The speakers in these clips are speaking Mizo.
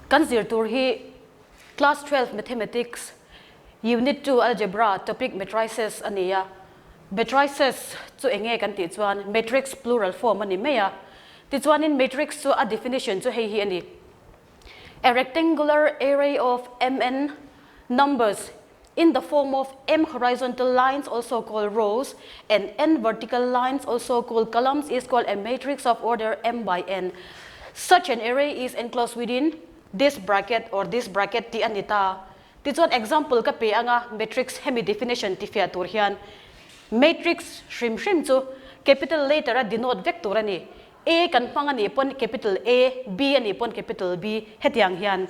Kan zir tur hi Class 12 Mathematics Unit 2 Algebra topic Matrices a ni a. Matrices chu eng nge kan tih chuan matrix plural form a ni mai a. Tichuanin matrix chu a definition chu hei hi a ni. A rectangular array of mn numbers in the form of m horizontal lines also called rows and n vertical lines also called columns is called a matrix of order m by n. Such an array is enclosed within this bracket or this bracket tih a ni ta. Tichuan example ka pe anga matrix hemi definition tifiah tur hian matrix hrim hrim chu capital letter a denote vek tur a ni. A kan hmang a nih pawn capital A, B a nih pawn capital B hetiang hian.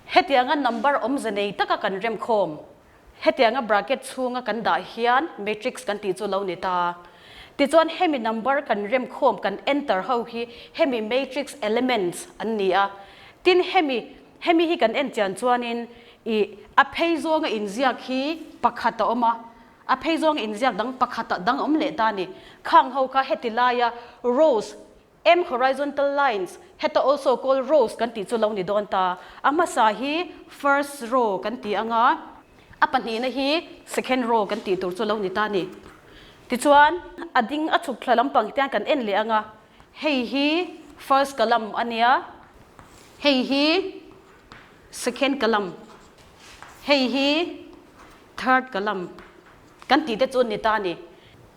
Hetianga number awmze nei taka kan rem khawm. Hetianga bracket chhunga kan dah hian matrix kan tih chu lo ni ta. Tichuan hemi number kan rem khawm kan enter ho hi hemi matrix elements an ni a. Tin hemi hemi hi kan en chian chuanin ih a phei zawnga inziak hi pakhat a awm a, A phei zawng inziak dang pakhatah dang awm leh ta a ni. Khang ho kha heti laia rows, M horizontal lines, heta also called rows kan tih chu lo ni dawn ta. A hmasa hi first row kan ti ang a, a pahnihna hi second row kan tih tur chu lo ni ta a ni. Tichuan, a ding a chhuk thla lampang hian kan en leh ang a, hei hi first column a nia, hei hi second column, hei hi Third column kan tih te chu ni ta a ni.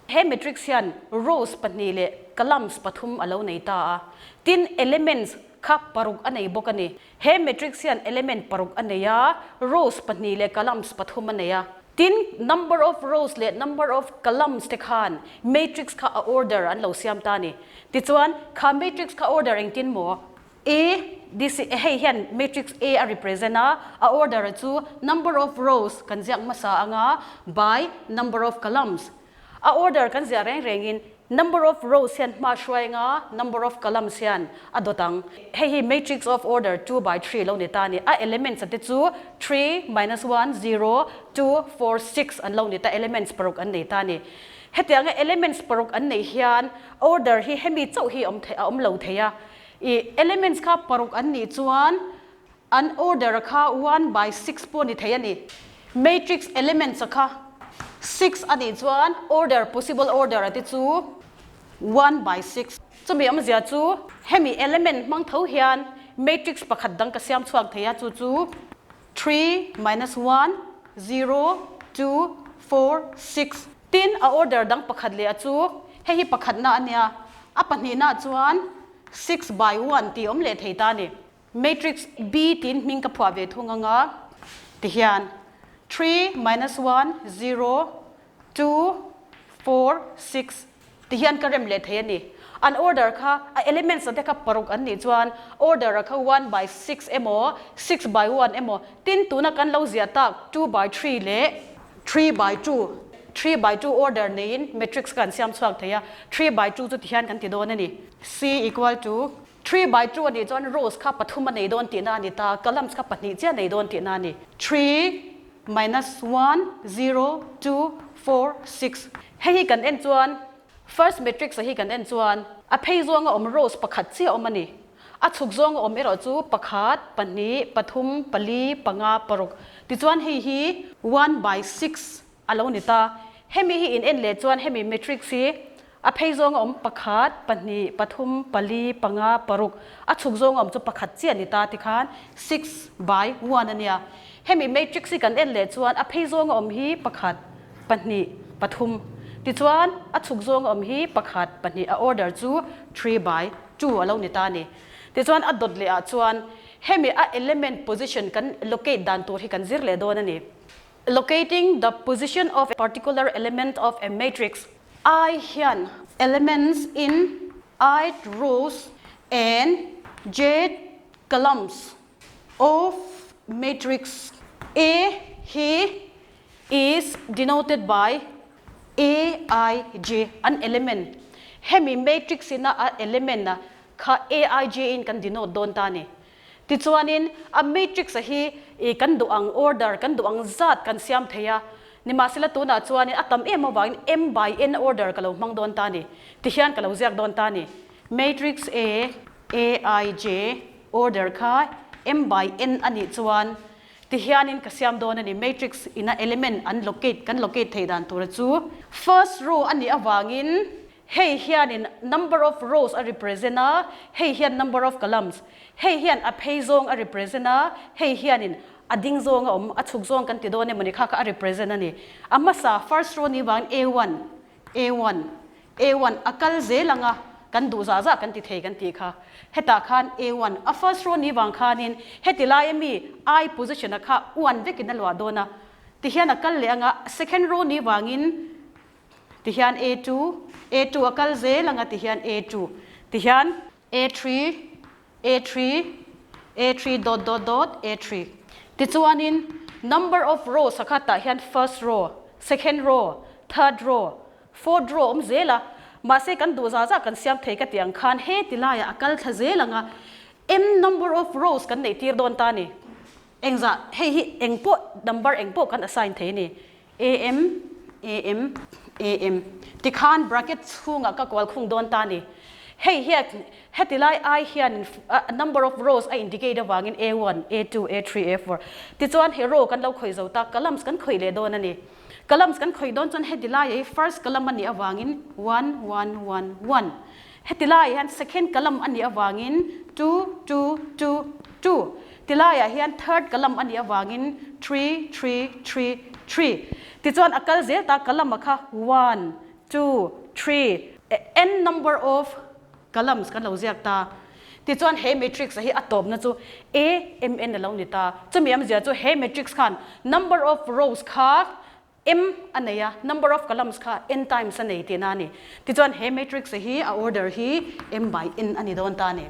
He matrix hian rows pahnih leh columns pathum a lo nei ta a. Tin, elements kha paruk a nei bawk a ni. He matrix hian element paruk a nei a, rows pahnih leh columns pathum a nei a. Tin, number of rows leh number of columns te khan matrix kha a order an lo siam ta a ni. Tichuan, kha matrix kha order engtin maw? A, this i hei hian matrix A a represent a, a order chu number of rows kan ziak hmasa anga by number of columns. A order kan ziah reng rengin number of rows hian hma hruai anga number of columns hian a dawt ang. Hei hi matrix of order 2 by 3 lo ni ta a ni. A elements a te chu 3, minus 1, 0, 2, 4, 6 an lo ni ta, elements paruk an nei ta a ni. Hetianga elements paruk an neih hian order hi hemi chauh hi a awm lo thei a. I elements kha paruk an nih chuan an order kha 1 by 6 pawh ni thei a ni. Matrix elements a kha 6 a nih chuan order possible order a te chu 1 by 6. Chumi awmzia chu hemi element hmang tho hian matrix pakhat dang ka siam chhuak thei a, chu chu 3, minus 1, 0, 2, 4, 6. Tin, a order dang pakhat leh a chu hei hi pakhatna a nia, a pahnihna chuan 6 by 1 tih awm leh thei ta a ni. Matrix B tiin hming ka phuah ve thung anga tihian 3, minus 1, 0, 2, 4, 6 tihian ka rem leh thei a ni. An order kha a elements te kha paruk an nih chuan order a kha 1 by 6 emaw 6 by 1 emaw, tin tuna kan lo ziah tak 2 by 3 leh 3 by 2, 3 by 2 order neiin matrix kan siam chhuak thei a. 3 by 2 chu tihian kan ti dawn a ni. C equal to 3 by 2 a nih chuan rows kha pathum a nei dawn tihna a ni ta, columns kha pahnih chiah nei dawn tihna a ni. 3, minus 1, 0, 2, 4, 6. Hei hi kan en chuan first matrix a hi kan en chuan a phei zawnga awm rows pakhat chiah awm a ni. A chhuk zawnga awm erawh chu pakhat, pahnih, pathum, pali, panga, paruk. Tichuan hei hi 1 by 6 a lo ni ta. Hemi hi in en leh chuan hemi matrix hi a phei zawnga awm pakhat, pahnih, pathum, pali, panga, paruk, a chhuk zawnga awm chu pakhat chiah ni ta, tikhan 6 by 1 a nia. Hemi matrix hi kan en leh chuan a phei zawnga awm hi pakhat, pahnih, pathum, tichuan a chhuk zawnga awm hi pakhat, pahnih, a order chu 3 by 2 a lo ni ta ni. Tichuan a dawt leh ah chuan hemi a element position kan locate dan tur hi kan zir leh dawn a ni. Locating the position of a particular element of a matrix. I hian elements in ith rows and jth columns of matrix A hi is denoted by A I J, an element hemi matrix ina a element a kha A I J in kan denote dawn ta ni. Tichuanin a matrix a hi i kan duh ang order kan duh ang zat kan siam thei a, nimahsela tunah chuanin a tam em avangin m by n order ka lo hmang dawn ta ni. Tihian ka lo ziak dawn ta ni. Matrix A, A I J order kha. M by N a nih chuan ti hianin ka siam dawn a ni. Matrix ina element an locate kan locate thei dan tura chu first row a nih avangin hei hianin number of rows a represent a, hei hian number of columns, hei hian a phei zawng a represent a, hei hianin a ding zawng a awm, a chhuk zawng kan ti dawn emawni kha kha a represent a ni. A hmasa first row ni vangin A one, A one, A one a kal zel ang a, kan duh zah zah kan ti thei kan tih kha. Hetah khan A one a first row ni vang khanin heti laia mi I position a kha one vekin a luah dawn a, tihian a kal leh ang a, second row ni vangin tihian A two, A two a kal zel ang a tihian A two, tihian A 3, A 3, A 3 dot dot dot A 3. Tichuanin number of rows a kha tah hian first row, second row, third row, fourth row awm zel a, mahse kan duh zah zah kan siam thei ka tih ang khan he ti laiah a kal thla zel ang a, m number of rows kan neih tir dawn ta a ni. Engzah hei hi eng pawh number eng pawh kan assign thei a ni. AM, AM, AM tikhan bracket chhungah ka kual khung dawn ta ni. Hei hian heti lai ai hian number of rows a indicate avangin A one, A two, A three, A four tichuan he row kan lo khawih zo ta, columns kan khawih leh dawn a ni. Columns kan khawih dawn chuan heti laiah hi first column a nih avangin one, one, one, one. Heti laiah hian second column a nih avangin two, two, two, two. Ti laiah hian third column a nih avangin three, three, three, three. Tichuan a kal zel ta column a kha one, two, three, n number of columns kan lo ziak ta. Tichuan he matrix a hi a tawpna chu A, M, N a lo ni ta. Chumi awmzia chu he matrix khan number of rows kha M a nei a, number of columns kha n times a nei tihna a ni. Tichuan he matrix a hi a order hi m by n a ni dawn ta a ni.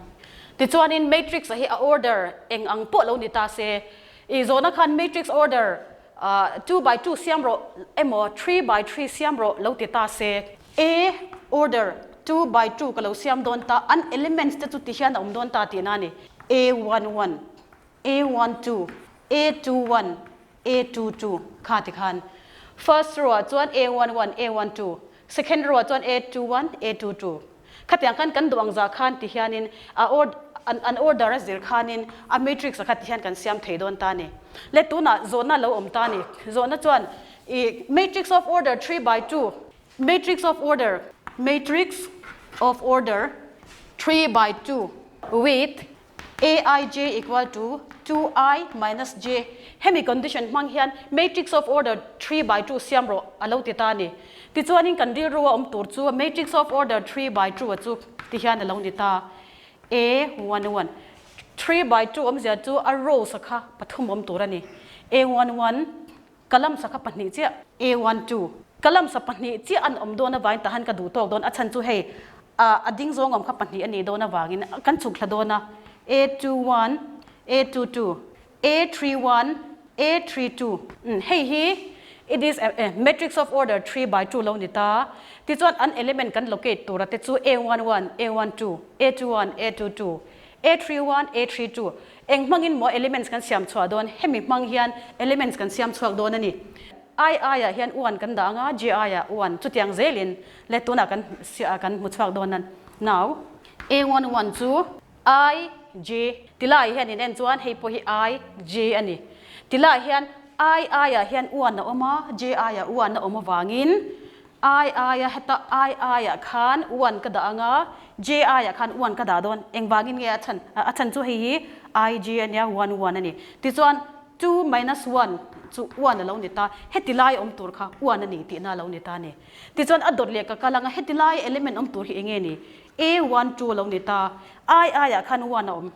Tichuanin matrix a hi a order eng ang pawh lo ni ta se, i zawhna khan matrix order 2 by 2 siam rawh emaw 3 by 3 siam rawh lo ti ta se, A order 2 by 2 ka lo siam dawn ta, an elements te chu ti hian a awm dawn ta tihna a ni. A 1 1, A 1 2, A 2 1, A 2 2 kha ti khan first row ah chuan A 1 1, A 1 2, second row ah chuan A 2 1, A 2 2. Khatiang khan kan duh ang zah khan ti hianin a an order a zir khanin a matrix a kha ti hian kan siam thei dawn ta a ni. Le tunah zawhna lo awm ta a ni. Zawhna chuan i matrix of order 3 by 2, matrix of order, matrix of order 3 by 2 with Aij equal to 2i minus j hemi condition hmang hian matrix of order 3 by 2 siam rawh a lo ti ta a ni. Tichuanin kan rilru a awm tur chu matrix of order 3 by 2 a chu ti hian a lo ni ta. A 1 1, 3 by 2 awmzia chu a rows a kha pathum awm tur a ni. A 1 1, columns a kha pahnih chiah. A 1 2, columns a pahnih chiah an awm dawn avangin tahan ka duh tawk dawn, a chhan chu hei a ding zawng awm kha pahnih a nih dawn avangin kan chhuk thla dawn a. A 2 1, A 2 2, A 3 1, A 3 2. Hei hi it is a matrix of order 3 by 2 lo ni ta. Tichuan an element kan locate tura te chu A 1 1, A 1 2, A 2 1, A 2 2, A 3 1, A 3 2. Eng hmangin maw elements kan siam chhuah dawn? Hemi hmang hian elements kan siam chhuak dawn a ni. I aiah hian 1 kan dah anga, J aiah 1, chutiang zelin le tunah kan kan hmu chhuak dawn a. Now A 1 1 chu I J tilai hian in en chuan hei pawh hi I J a ni. Tilai hian I aiah hian 1 a awm a, J aiah 1 a awm avangin I aia heta I aiah khan 1 ka dah anga, J aiah khan 1 ka dah dawn. Engvangin nge a chhan? A chhan chu hei hi I J a nia, 1 1 a ni. Tichuan 2 minus 1 chu 1 a lo ni ta, heti lai awm tur kha 1 a ni tihna a lo ni ta a ni. Tichuan a dawt leh ka kal anga, heti lai element awm tur hi eng nge ni? A 1 2 a lo ni ta, I aiah khan 1 a awm,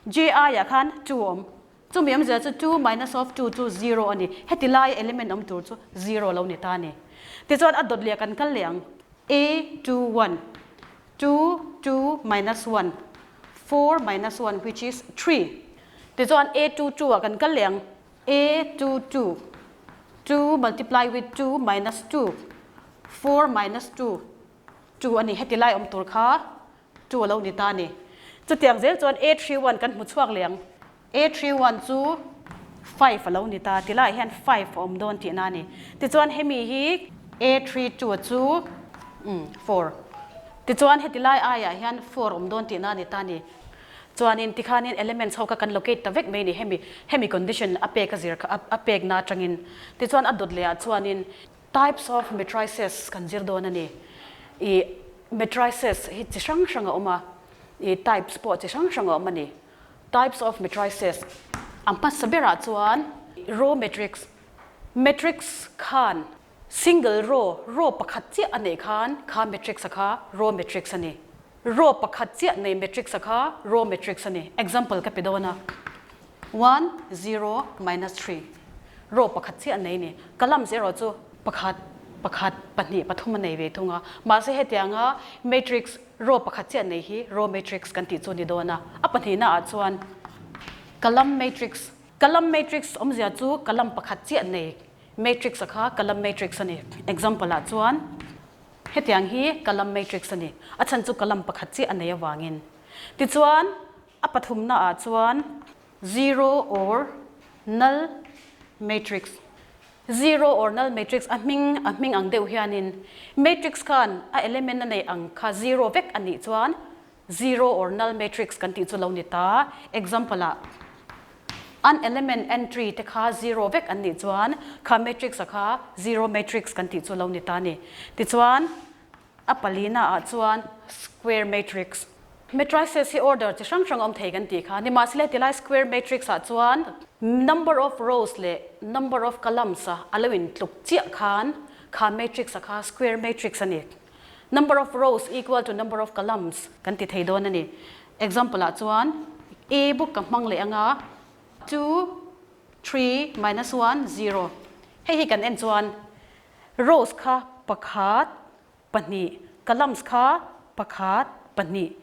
J aiah khan 2 a awm. Chumi awmzia chu 2 minus of 2 chu 0 a ni, heti lai element awm tur chu 0 a lo ni ta a ni. Tichuan a dawt leh kan kal leh ang. A 2 1, 2 2 minus 1, 4 minus 1 which is 3. Tichuan A 2 2 ah kan kal leh ang. A 2 2, 2 multiply with 2 minus 2, 4 minus 2, 2 a ni, heti lai awm tur kha 2 a lo ni ta a ni. Chutiang zel chuan A 3 1 kan hmu chhuak leh ang. A 3 1 chu 5 a lo ni ta, ti laiah hian 5 a awm dawn tihna a ni. Tichuan hemi hi A 3 2 chu 4. Tichuan heti lai aiah hian 4 awm dawn tihna a ni ta a ni. Chuanin tikhanin elements ho kha kan locate ta vek mai ni hemi hemi condition a pek a zir kha a pek na atangin. Tichuan a dawt leh ah chuanin types of matrices kan zir dawn a ni. Ih matrices hi chi hrang hrang a awm a, ih types pawh chi hrang hrang a awm a ni. Types of matrices a hmasa berah chuan row matrix, matrix khan single row, row pakhat chiah a neih khan kha matrix a kha row matrix a ni. Row pakhat chiah nei matrix a kha row matrix a ni. Example ka pe dawn a, one, zero, minus three. Row pakhat chiah nei ni. Columns erawh chu pakhat, pakhat, pahnih, pathum a nei ve thung a. Mahse hetianga matrix row pakhat chiah nei hi row matrix kan tih chu a ni dawn a. A pahnihna ah chuan column matrix. Column matrix awmzia chu column pakhat chiah nei matrix a kha column matrix a ni. Example ah chuan hetiang hi column matrix a ni. A chhan chu column pakhat chiah a nei avangin. Tichuan a pathumna ah chuan zero or null matrix. Zero or null matrix a hming a hming ang deuh hianin matrix khan a element a neih ang kha zero vek a nih chuan zero or null matrix kan tih chu lo ni ta. Example ah an element entry te kha zero vek an nih chuan kha matrix a kha zero matrix kan tih chu lo ni ta a ni. Tichuan a palina ah chuan square matrix. Matrices hi order chi hrang hrang a awm thei kan tih kha. Nimahsela tilai square matrix ah chuan number of rows leh number of columns a a lo intluk chiah khan kha matrix a kha square matrix a ni. Number of rows equal to number of columns kan ti thei dawn a ni. Example ah chuan A book ka hmang leh anga two, three, minus one, zero. Hei hi kan en chuan rows kha pakhat, pahnih, columns kha pakhat, pahnih.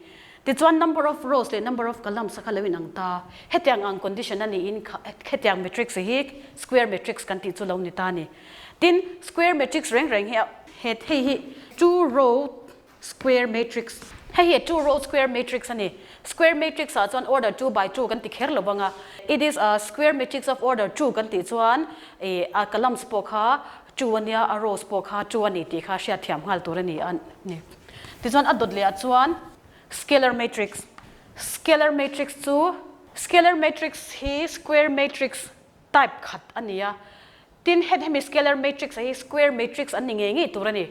Tichuan number of rows leh number of columns kha lo inang ta. Hetiang ang condition a niin hetiang matrix hi square matrix kan tih chu lo ni ta a ni. Tin, square matrix reng reng hi a he hei hi two row square matrix. Hei hi two row square matrix a ni. Square matrix ah chuan order two by two kan ti kher lo vang a. It is a square matrix of order two kan tih chuan ih a columns pawh kha two a nia, a rows pawh kha two a ni tih kha hriatthiam nghal tur a ni a ni. Tichuan a dawt leh ah chuan scalar matrix. Scalar matrix chu scalar matrix hi square matrix type khat a ni a. Tin, het hemi scalar matrix a hi square matrix an ni ngei ngei tur a ni.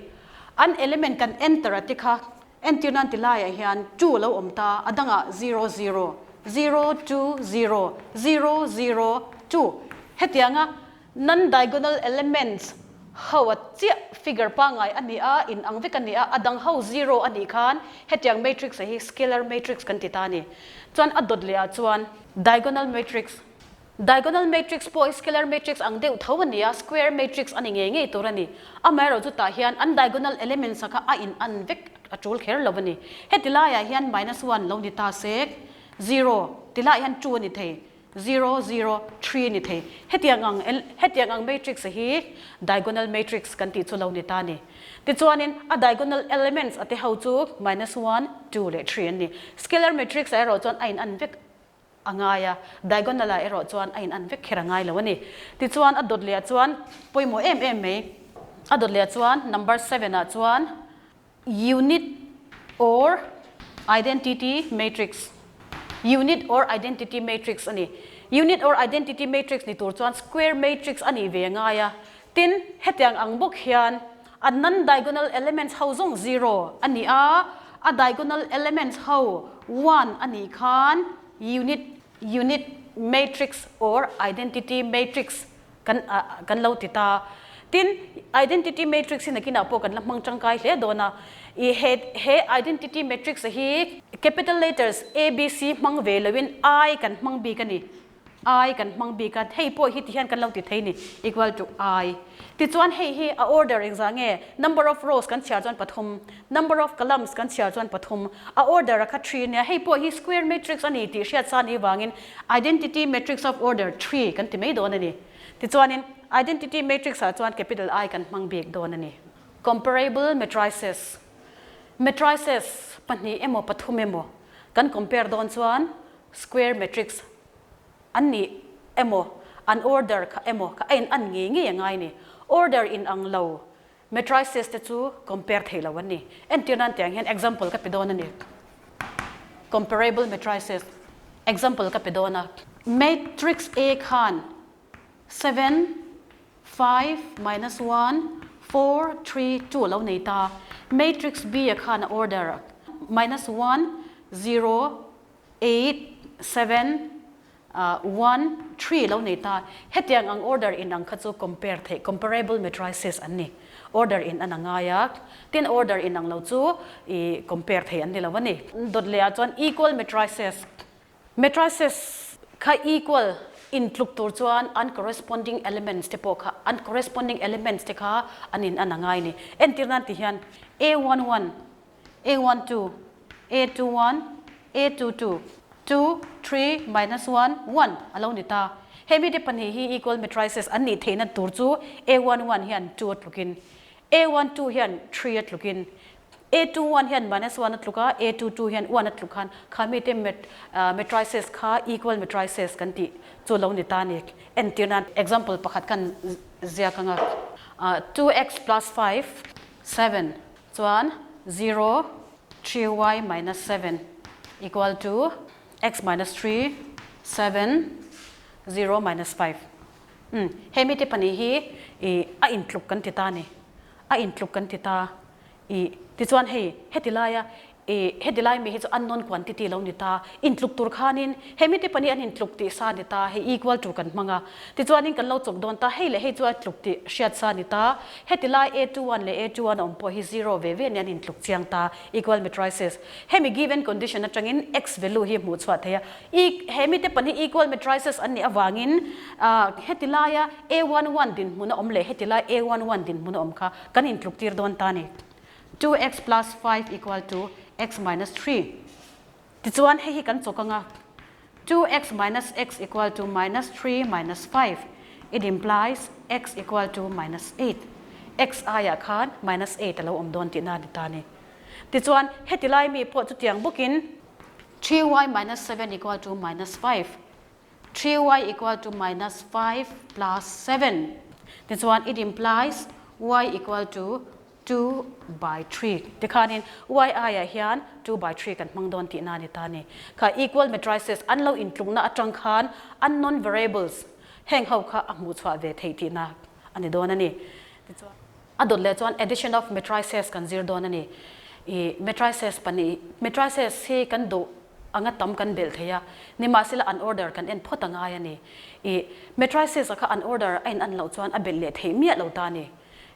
An element kan enter a ti kha entir nan ti laiah hian two a lo awm ta, a dangah zero zero, zero two zero, zero zero two. Hetianga non-diagonal elements ho a chiah figure pangngai a ni a, in ang vek a ni a, a dang ho zero a nih khan hetiang matrix a hi scalar matrix kan ti ta a ni. Chuan a dawt leh ah chuan diagonal matrix. Diagonal matrix pawh hi scalar matrix ang deuh tho a ni a, square matrix a ni ngei ngei tur a ni. Amaherawh chutah hian an diagonal elements a kha a in an vek a tul kher lo a ni. Heti laiah hian minus one lo ni ta se, zero, ti laiah hian two a ni thei, zero, zero, three a ni thei. Hetiang ang hetiang ang matrix a hi diagonal matrix kan tih chu lo ni ta a ni. Tichuanin a diagonal elements a te ho chu minus one, two leh three an ni. Scalar matrix ah erawh chuan a in an vek a ngai a, diagonal ah erawh chuan a in an vek kher a ngai lo a ni. Tichuan a dawt leh ah chuan pawimawh em em mai, a dawt leh ah chuan number seven ah chuan unit or identity matrix, unit or identity matrix a ni. Unit or identity matrix ni tur chuan square matrix a nih ve a ngai a, tin hetiang ang bawk hian a non-diagonal elements ho zawng zero a ni a, a diagonal elements ho one a nih khan unit, unit matrix or identity matrix kan kan lo ti ta. Tin, identity matrix hi nakinah pawh kan la hmang tangkai hle dawn a, i he he identity matrix hi capital letters A, B, C hmang ve loin I kan hmang bik a ni. I kan hmang bik a, hei pawh hi tihian kan lo ti thei ni, equal to I. Tichuan hei hi a order engzah nge, number of rows kan chhiar chuan pathum, number of columns kan chhiar chuan pathum, a order a kha three nia, hei pawh hi square matrix a ni tih hriat sa ni vangin identity matrix of order three kan ti mai dawn a ni. Tichuanin identity matrix ah chuan capital I kan hmang bik dawn a ni. Comparable matrices, Matrices pahnih emaw pathum emaw kan compare dawn chuan square matrix an nih emaw, an order kha emaw kha a in an ngei ngei a ngai ni. Order in ang lo matrices te chu compare thei lo an ni. Entir nan tiang hian example ka pe dawn a ni. Comparable matrices. Example ka pe dawn a. Matrix A khan 7, 5, minus 1, 4, 3, 2 a lo nei ta. Matrix B a khan a order minus 1, 0, 8, 7, 1, 3 lo nei ta. Hetiang ang order in ang kha chu compare theih, comparable matrices an ni. Order in an a ngai a, tin order in ang lo chu i compare thei an ni lo a ni. Dawt leh ah chuan equal matrices, matrices kha equal in tluk tur chuan an corresponding elements te pawh kha, an corresponding elements te kha an in an a ngai a ni. Entir nan ti hian A 1 1, A 1 2, A 2 1, A 2 2, 2, 3, minus 1, 1 a lo ni ta. Hemi te pahnih hi equal matrices an nih theihna tur chu A 1 1 hian 2 a tlukin, A 1 2 hian 3 a tlukin, A 2 1 hian minus 1 a tluk a, A 2 2 hian 1 a tluk khan kha mi te matrices kha equal matrices kan tih chu lo ni ta a ni. Entir nan example pakhat kan ziak anga 2x plus 5, 7 Chuan 0, 3y minus 7 equal to x minus 3, 7, 0 minus 5. Umm, hei mite pahnih hi i a intluk kan ti ta a ni. A intluk kan ti ta. I tichuan hei heti laia i heti lai mi hi chu unknown quantity lo ni ta. Intluk tur khanin hei mite pahnih an intluk tih sa a ni ta, hei equal to kan hmang a. Tichuanin kan lo chawk dawn ta, hei leh hei chu a tluk tih hriat sa a ni ta. Heti lai A 21 leh A 21 a awm pawh hi zero ve ve nia an intluk chiang ta, equal matrices. Hemi given condition atangin x value hi hmuh chhuah thei a. I he mite pahnih equal matrices an nih avangin heti laia A 11 dinhmun a awm leh heti lai A 11 dinhmun a awm kha kan intluk tir dawn ta a ni. 2x plus 5 equal to x minus 3. Tichuan hei hi kan chawk anga, 2x minus x equal to minus 3 minus 5, it implies x equal to minus 8. X aiah khan minus 8 a lo awm dawn tihna a ni ta a ni. Tichuan heti lai mi pawh chutiang bawkin 3y minus 7 equal to minus 5, 3y equal to minus 5 plus 7. Tichuan it implies y equal to 2 by 3. Tikhanin y aiah hian 2 by 3 kan hmang dawn tihna a ni ta a ni. Kha equal matrices an lo intlukna atang khan unknown variables heng ho kha a hmuh chhuah ve theih tihna a ni dawn a ni. Tichuan a dawt leh chuan addition of matrices kan zir dawn a ni. I matrices pahnih matrices hi kan duh anga tam kan belh thei a, nimahsela an order kan en phawt a ngai a ni. I matrices a kha an order a in an loh chuan a belh leh theih miah lo ta a ni.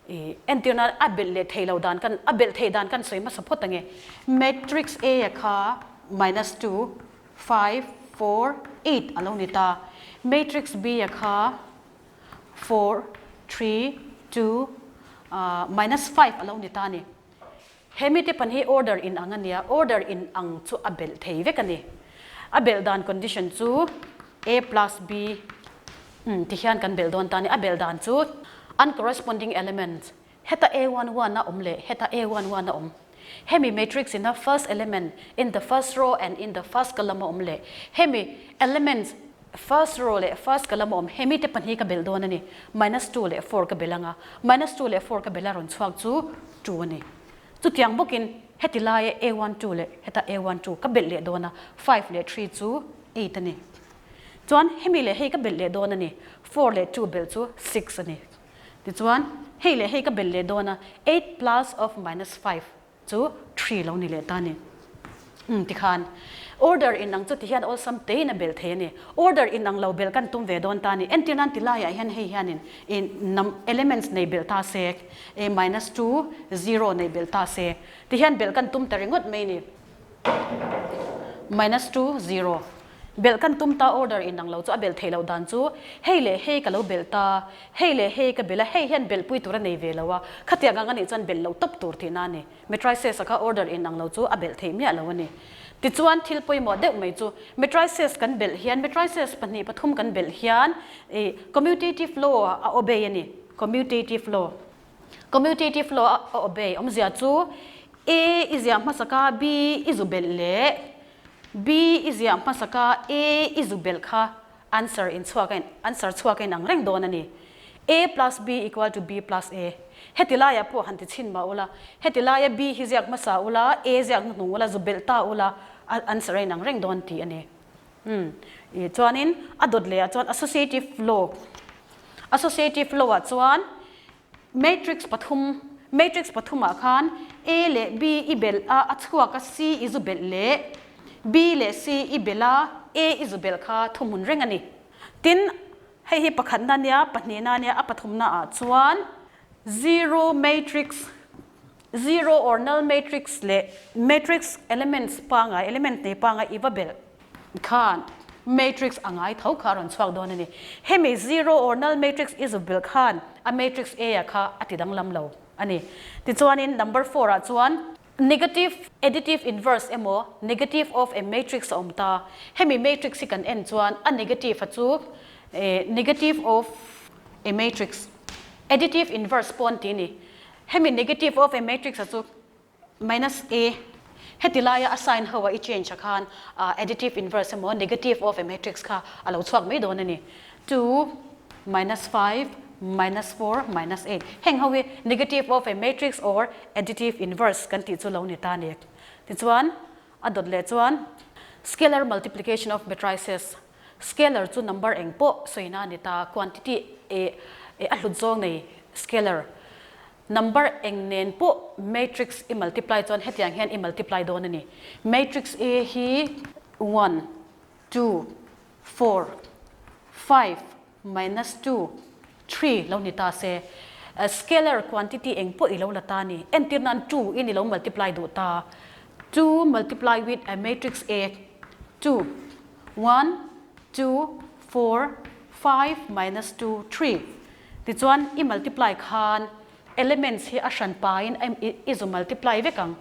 I entirna a belh leh thei lo dan kan a belh theih dan kan sawi hmasa phawt ange. Matrix A a kha minus 2, 5, 4, 8 a lo ni ta. Matrix B a kha 4, 3, 2, minus 5 a lo ni ta a ni. He mite pan hi order in ang a nia, order in ang chu a belh thei vek a ni. A belh dan condition chu A plus B umm ti hian kan belh dawn ta a ni. A belh dan chu an corresponding elements heta A 1 1 a awm leh heta A 1 1 a awm. Hemi matrix ina first element in the first row and in the first column a awm leh hemi elements first row leh first column a awm hemi te pahnih ka belh dawn a ni. Minus 2 leh 4 ka belh ang a, minus 2 leh 4 ka belh a rawn chhuak chu 2 a ni. Chutiang bawkin heti laia A 1 2 leh heta A 1 2 ka belh leh dawn a, 5 leh 3 chu 8 a ni. Chuan hemi leh hei ka belh leh dawn a ni, 4 leh 2 belh chu 6 a ni. Tichuan hei leh hei ka belh leh dawn a, 8 plus of minus 5 chu 3 lo ni leh ta a ni. Umm tikhan order in ang chu tihian awlsam tein a belh thei a ni. Order in ang lo belh kan tum ve dawn ta a ni. Entir nan ti laiah hian hei hianin i num elements nei belh ta se, e minus 2, 0 nei belh ta se. Tihian belh kan tum ta ringawt mai ni. Minus 2, 0. Belh kan tum ta order in ang lo chu a belh theih loh dan chu hei leh hei ka lo belh ta, hei leh hei ka belh a, hei hian belh pui tur a nei ve lo a, khatiang ang a nih chuan belh loh tawp tur tihna a ni. Matrices a kha order in ang lo chu a belh theih miah lo a ni. Tichuan thil pawimawh deuh mai chu matrices kan belh hian matrices pahnih pathum kan belh hian ih commutative law a obey a ni. Commutative law. Commutative law a obey awmzia chu A i ziah hmasaka B i zu belh leh B i ziah hmasaka A i zu belh kha answer in chhuak a answer chhuak a inang reng dawn a ni. A plus B equal to B plus A. Heti laiah pawh han ti chhin mah ula, heti laia B hi ziak hmasa ula, A ziak hnuhnung ula, zu belh ta ula, a answer a inang reng dawn tih a ni. Umm i chuanin a dawt leh ah chuan associative law associative law ah chuan matrix pathum matrix pathum ah khan A leh B i belh a a chhuak a C i zu belh leh B leh C i belh a A i zu belh kha thuhmun reng a ni. Tin hei hi pakhatna nia pahnihna nia a pathumna ah chuan zero matrix Zero or null matrix leh matrix elements pangai, element nei pangai i va belh khan matrix a ngai tho kha a rawn chhuak dawn a ni. Hemi zero or null matrix i zuk belh khan a matrix A ah kha a ti danglam lo a ni. Tichuanin number four ah chuan negative additive inverse emaw negative of a matrix a awm ta. Hemi matrix hi kan en chuan a negative a chu negative of a matrix additive inverse pawh an ti a ni. Hemi negative of a matrix a chu minus a heti laia a sign ho a i change a khan additive inverse emaw negative of a matrix kha a lo chhuak mai dawn a ni. 2 minus 5 minus 4 minus 8 heng ho hi negative of a matrix or additive inverse kan tih chu lo ni ta a ni. Tichuan a dawt leh chuan scalar multiplication of matrices scalar chu number eng pawh sawina a ni ta, quantity eh a hlut zawng nei scalar number eng nen pawh matrix i multiply chuan hetiang hian i multiply dawn a ni. Matrix A hi 1, 2, 4, 5 minus 2, 3 lo ni ta se, scalar quantity eng pawh i lo la ta a ni. Entir nan 2 in i lo multiply duh ta, 2 multiply with a matrix A 2, 1, 2, 4, 5 minus 2, 3 tichuan i multiply khan elements hi a hran pain i zu multiply vek ang.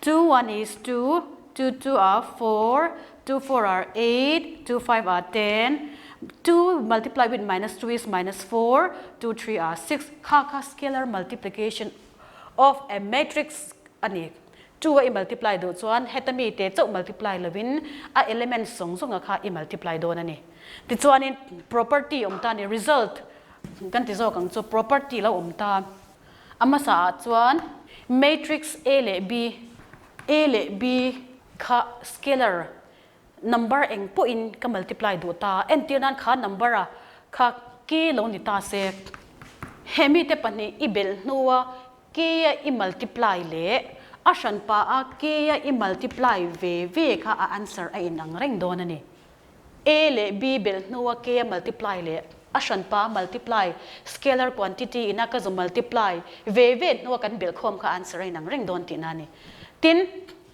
2 1 is 2, 2 2 are 4, 2 4 are 8, 2 5 are 10, 2 multiply with minus 2 is minus 4, 2 3 are 6 kha kha scalar multiplication of a matrix a ni. 2 a i multiply duh chuan heta mi te chauh multiply lovin a elements zawng zawnga kha i multiply dawn a ni. Tichuanin property awm ta a ni, result kan ti zawk ang chu property lo awm ta. A hmasa ah chuan matrix A leh B, A leh B kha scalar number eng pawhin ka multiply duh ta, entir nan kha number a kha k lo ni ta se, he mite pahnih i belh hnua k a i multiply leh a hranpa a k a i multiply ve ve kha a answer a inang reng dawn a ni. A leh B belh hnua k a multiply leh a hranpa a multiply scalar quantity ina ka zu multiply ve ve hnua kan belh khawm kha answer a inang reng dawn tihna a ni. Tin,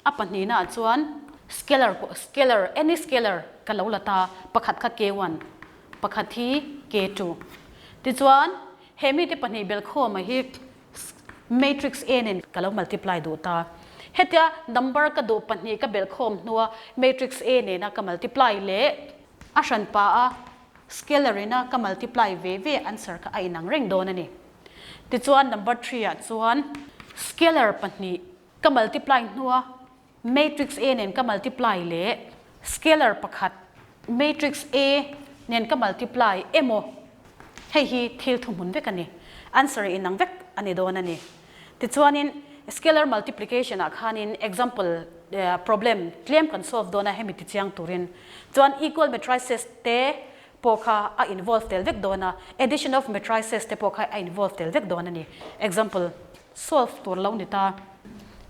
A pahnihnaah chuan scalar scalar any scalar ka lo la ta, pakhat kha k1, pakhat hi k2. Tichuan, he mite pahnih belkhawma hi matrix A nen ka lo multiply duh ta. Hetia number ka duh pahnih ka belkhawm hnua matrix A nena ka multiply leh a hranpa a scalar ina ka multiply ve ve answer kha a inang reng dawn a ni. Tichuan number threeah chuan scalar pahnih Ka multiply hnua matrix A nen ka multiply leh scalar pakhat matrix A nen ka multiply emaw hei hi thil thuhmun vek a ni. Answer inang vek a ni dawn a ni. Tichuanin scalar multiplication ah khanin example problem tlem kan solve dawn a hemi tichiang turin chuan equal matrices te pawh kha a involve tel vek dawn a, addition of matrices te pawh kha a involve tel vek dawn a ni. Example. Solve tur lo ni ta.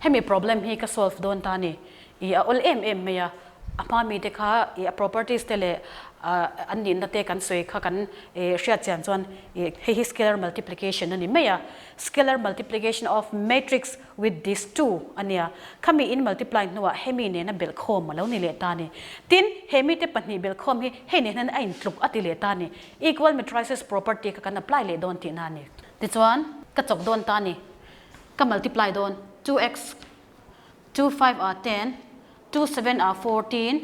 Hemi problem hi ka solve dawn ta ni. I a awl em em mai a, a hma mite kha i a properties te leh an nihna te kan sawi kha kan hriat chian chuan i hei hi scalar multiplication a ni mai a. Scalar multiplication of matrix with this two a nia. Khami in multiply hnuah hemi nena belhkhawm a lo ni leh ta ni. Tin, he mite pahnih belhkhawm hi hei nen hian a intluk a ti leh ta ni. Equal matrices property kha kan apply leh dawn tihna a ni. Tichuan, ka chawk dawn ta ni. Ka multiply dawn, 2x, 2 5 are 10, 2 7 are 14,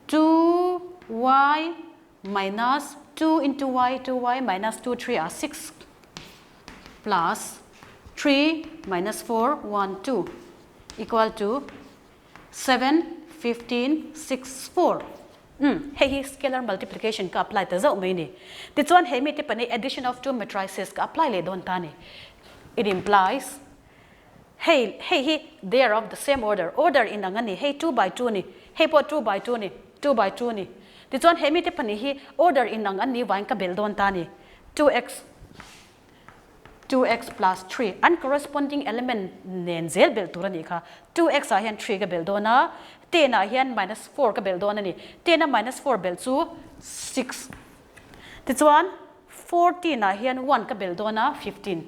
2 y minus 2 into y, 2 y minus 2 3 are 6 plus 3 minus 4 1 2 equal to 7 15 6 4. Umm, hei hi scalar multiplication ka apply ta zauh mai ni. Tichuan he mite pahnih addition of two matrices ka apply leh dawn ta ni. It implies hei hei hi they are of the same order, order inang a ni, hei 2 by 2 ni, hei pawh 2 by 2 ni, 2 by 2 ni. Tichuan he mite pahnih hi order inang an nih vangin ka belh dawn ta a ni. 2x 2x plus 3 an corresponding element nen zel belh tur a nih kha. 2x ah hian 3 ka belh dawn a, 10 ah hian minus 4 ka belh dawn a ni. 10 a minus 4 belh chu 6. Tichuan 14 ah hian 1 ka belh dawn a, 15.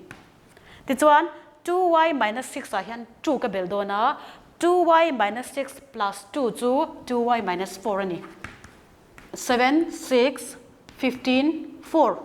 Tichuan 2y minus 6 ah hian 2 ka belh dawn a, 2y minus 6 plus 2 chu 2y minus 4 a ni. 7, 6, 15, 4.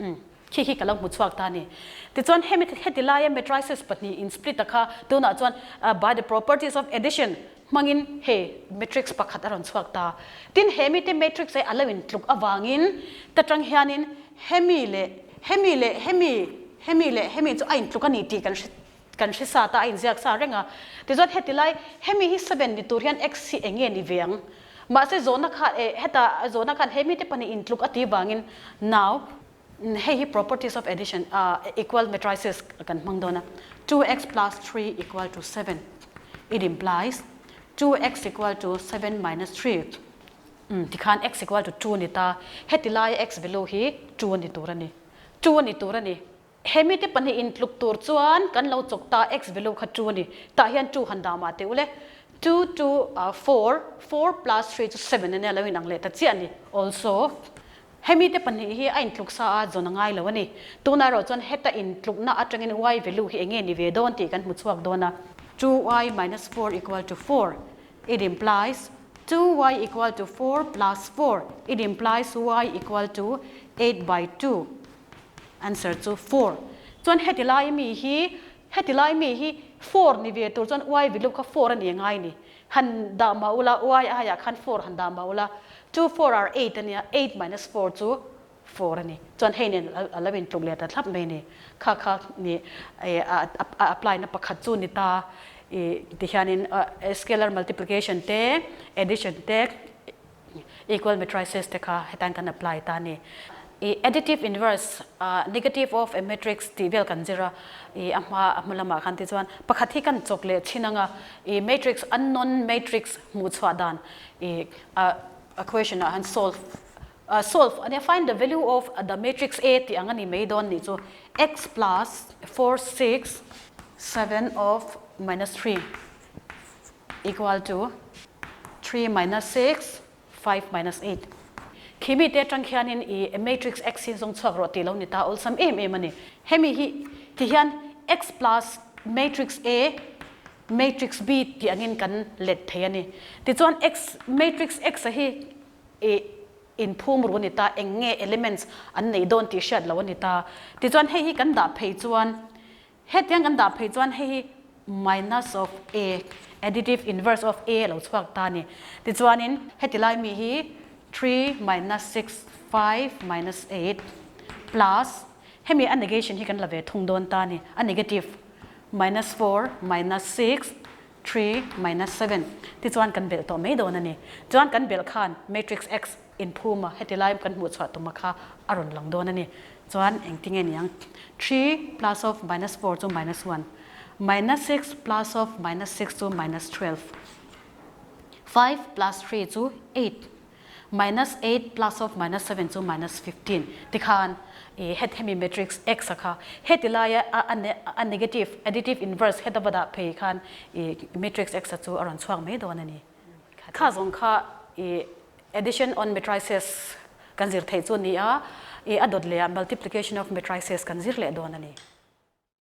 Umm, khi khi ka lo hmu chhuak ta a ni. Tichuan hemi heti laia matrices pahnih in split a kha tunah chuan by the properties of addition hmangin hei matrix pakhat a rawn chhuak ta. Tin he mite matrix hi a lo in tluk avangin ta tang hianin hemi leh hemi leh hemi hemi leh hemi chu a in tluk a ni tih kan hre kan hre sa ta a inziak sa reng a. Tichuan heti lai hemi hi 7 ni tur hian x hi eng nge ni ve ang? Mahse zawhna kha eh heta zawhna khan he mite pahnih in tluk a ti vangin now hei hi properties of addition ah equal matrices kan hmang dawn a 2x plus 3 equal to 7 it implies 2x equal to 7 minus 3 umm tikhan x equal to 2 a ni ta heti laia x value hi 2 a ni tur a ni 2 a ni tur a ni. He mite pahnih in tluk tur chuan kan lo chawk ta x value kha 2 a ni. Tah hian 2 han dah mah teh ule. 2 to 4, 4 plus 3 chu 7 a nia lo inang leh ta chiah a ni. Also, he mite pahnih hi a intluk sa a zawn a ngai lo a ni. Tunah erawh chuan heta intlukna atangin y value hi enge ni ve dawn tih kan hmu chhuak dawn a. 2y minus 4 equal to 4, it implies 2y equal to 4 plus 4, it implies y equal to 8 by 2. Answer chu 4. Chuan heti lai mi hi, heti lai mi hi 4 ni ve tur chuan y value kha 4 a ni ngai ni. Han dah mah ula, y aiah khan 4 han dah mah ula, 2 4 are 8 a nia, 8 minus 4 chu 4 a ni. Chuan hei nen a lo intluk leh ta thlap mai ni. Kha kha ni a apply na pakhat chu ni ta. I tihianin scalar multiplication te, addition te, Equal matrices te kha hetain kan apply ta a ni. I additive inverse, negative of a matrix tih vel kan zir a, i a hma a hma lamah khan tichuan pakhat hi kan chawk leh thin anga i matrix unknown matrix hmuh chhuah dan i a question ah han solve solve ania find the value of the matrix A tih ang a ni mai dawn nih chu x plus 4 6 7 of minus 3 equal to 3 minus 6, 5 minus 8. Khi mite atang khianin i matrix x hi zawng chhuak rawh tih lo ni ta awlsam em em a ni. Hemi hi ti hian x plus matrix A matrix B tih angin kan let thei a ni. Tichuan x matrix x a hi i inphum ru a ni ta, eng nge elements an neih dawn tih hriat lo a ni ta. Tichuan hei hi kan dah phei chuan Hetiang kan dah phei chuan hei hi minus of A, additive inverse of A a lo chhuak ta a ni. Tichuanin heti lai mi hi 3 minus 6, 5 minus 8 plus hemi a negation hi kan la ve thung dawn ta a ni, a negative minus 4 minus 6, 3 minus 7 tichuan kan belh tawh mai dawn a ni. Chuan kan belh khan matrix X inphum a, heti lai kan hmuh chhuah tuma kha a rawn lang dawn a ni. Chuan engtinge niang? 3 plus of minus 4 chu minus 1, minus 6 plus of minus 6 chu minus 12, 5 plus 3 chu 8, minus 8 plus of minus 7 chu minus 15 tikhan i het hemi matrix x a kha heti laia a negative additive inverse heta va dah phei khan i matrix x a chu a rawn chhuak mai dawn a ni. Kha zawng kha i addition on matrices kan zir theih chu a ni a, i a dawt leh ah multiplication of matrices kan zir leh dawn a ni.